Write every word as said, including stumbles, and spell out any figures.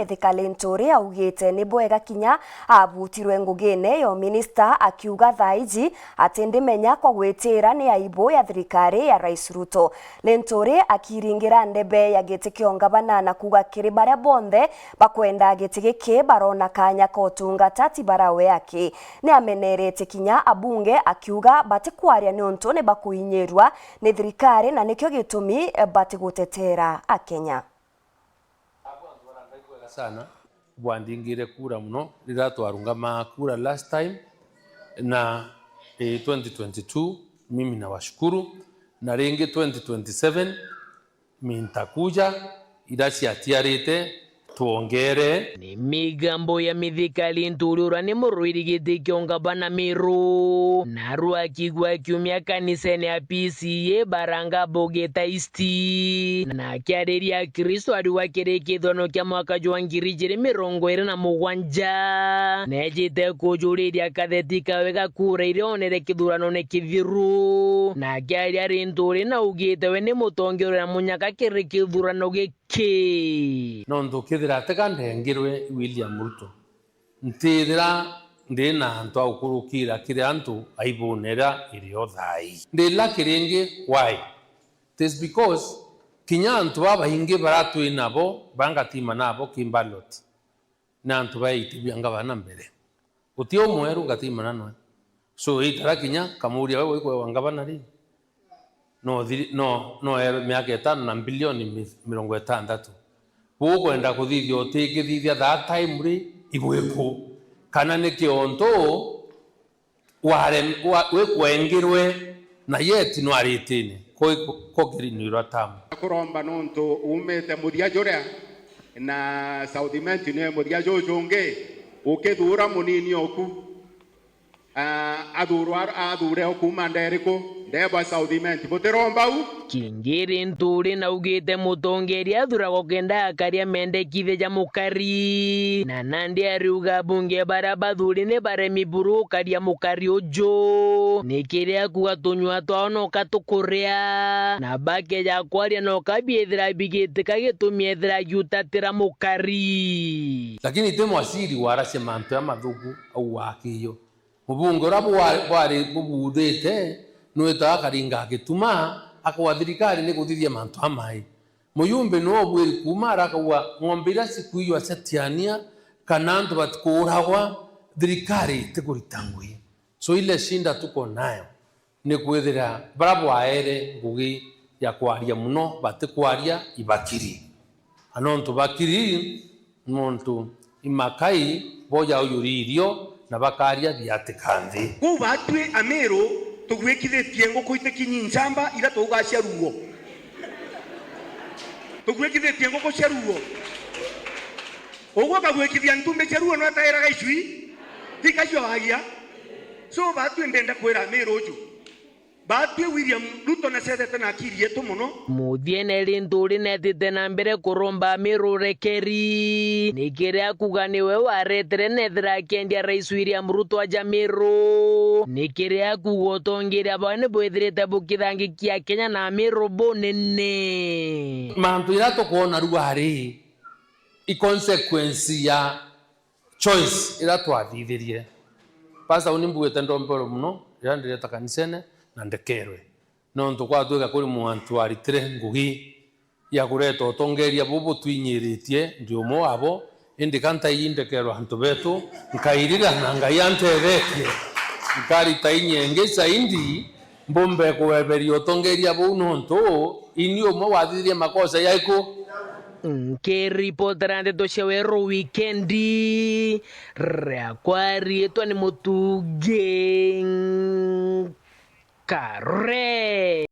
Ethika Linturi augite ni bwega kinya abutirwe ngugine yo minista, akiuga thaa iji ati ndimenya kwa gwitira ni aibu ya thirikari ya Rais Ruto. Linturi akiringira ndebe ya giti kia ungavana na kuuga kiri baria bonthe bakwenda giti giki barona kanya ka utungata ti barawe aki. Ni amenerete kinya abunge akiuga batikwaria niuntu ni bakuinyirua ni thirikari na nikio gitumi batigutetera Akenya. Abo antu barandai bwega sana, bwandingire kura muno riria twarungamaa kura last time, na, eh, twenty twenty-two, mimi nawashukuru, na ringi twenty twenty-seven, mi ntakuja, iria ciatiarite twongere. Ni migambo ya Mithika Linturi uria ni murwiri giti kia ungavana Meru, naru akigua kiumia kanisene ya P C A Baranga Bogeta East. Na akiariria Akristo ariuga kiri kithurano kia mwaka jwa ngiri ijiri mirongo iri na mugwanja, nejite kujuriria katheti kawe ga kura iria onere kithuranone kithiru. Na akiaria Linturi naugite we ni mutongeria uria munyaka kiri kithurano giki. Ki? Nontu kethira tiga ndengirwe William Ruto, ntithira ndi na antu a gukurukira kiri antu aibune iria irio thaa ii. Ndi lucky ringi, why? It is because kinya antu babaingi baria twi nabo, bangatima nabo ki ballot, ni antu baitibia ngavana mbere. Guti umweru ngatimana noe. So, itara kinya, kamuria, "We wikwewa ngavana ri?" No thiri-, no, no erwe miaka itano na mbilioni mi-, mirongo itantatu. Bukwenda kuthithia utikithithia that time ri, ibwiku? Kana ni kiontu warem-, wa-, wikwengirwe na yet nwaritine ko, ko kirinirwa tamu? Kuromba nontu umite muthia juria, na South Imenti niwe muthia jujungi, ukithuura munini oku. Ah, athuurwa, athuure o kuuma nda iriku? Ndeebwa South Imenti, butiromba u? Kingiri Nturi naugite mutongeria athuragwa kenda akaria mendekithia ja mukari, na nandi ariuga abunge baria bathuri ni baremi buru ukaria mukari uju. Ni kiria kuuga tunyua twao noka tukuria, na bakeja kwaria noka biithira bigitika gitumi ethira agiutatira mukari. Lakini ti mwaciri waracia mantu ja mathuku au wakiyo. Mubunge uria bwa-, bwari bubuthite nwitaga akaringa agituma, akauga thirikari ni kuthithia mantu amai. Muyumbe niwe ubwiri kuuma ara akauga ng'ombe iria cikuiywa cia tiania kana antu batikuuragwa, thirikari itikurita ngugi. So ile shinda tuko nayo ni kwithira baria bwaere ngugi ya kwaria muno batikwaria, ibakiri. Na nontu bakiri, nontu imakai boja ujuri irio na bakaria biatika nthi. Kwou batwi Amiru tugwikithitie nguku itikinyi nchamba iria twauga cia ruo. Tugwikithitie nguku cia ruo. Uguo kagwikithia ntumbi cia ruo nwetairaga icui? Tika ciohagia. So batwi ndenda kwira Amiru uju. Batwi William Ruto nacethete na akiri yetu muno. Muthiene ri Nturi netite na mbere kuromba Amiru urekeri. Ni kiria kuuga niwe waretere nethira akiendia Rais William Ruto aja Amiru. Ni kiria kuuga utongeria bwawe ni bwithirite bukithangikia Kenya na Amiru bunene. Mantu iria tukwona riu ari i consequence ya choice iria twathithirie. Pastor, uni mbugite ndomberwe muno riria ndireta kanisene na ndekerwe. Nontu gwatwika kuri muntu waritire ngugi ya kureta utongeria bubu butwinyiritie, ndi umwe wabo, indi ka ntaiji ndekerwe antu betu, nkairira na Ngai antethetie, nkarita inya ingi zaidi, mbumbe kweberia utongeria buu, nontu ini umwe wathithirie makosa jaiku. Nkiripotera ndeto cia Weru Wikendi, riakwa riitwa ni Mutungi Kare.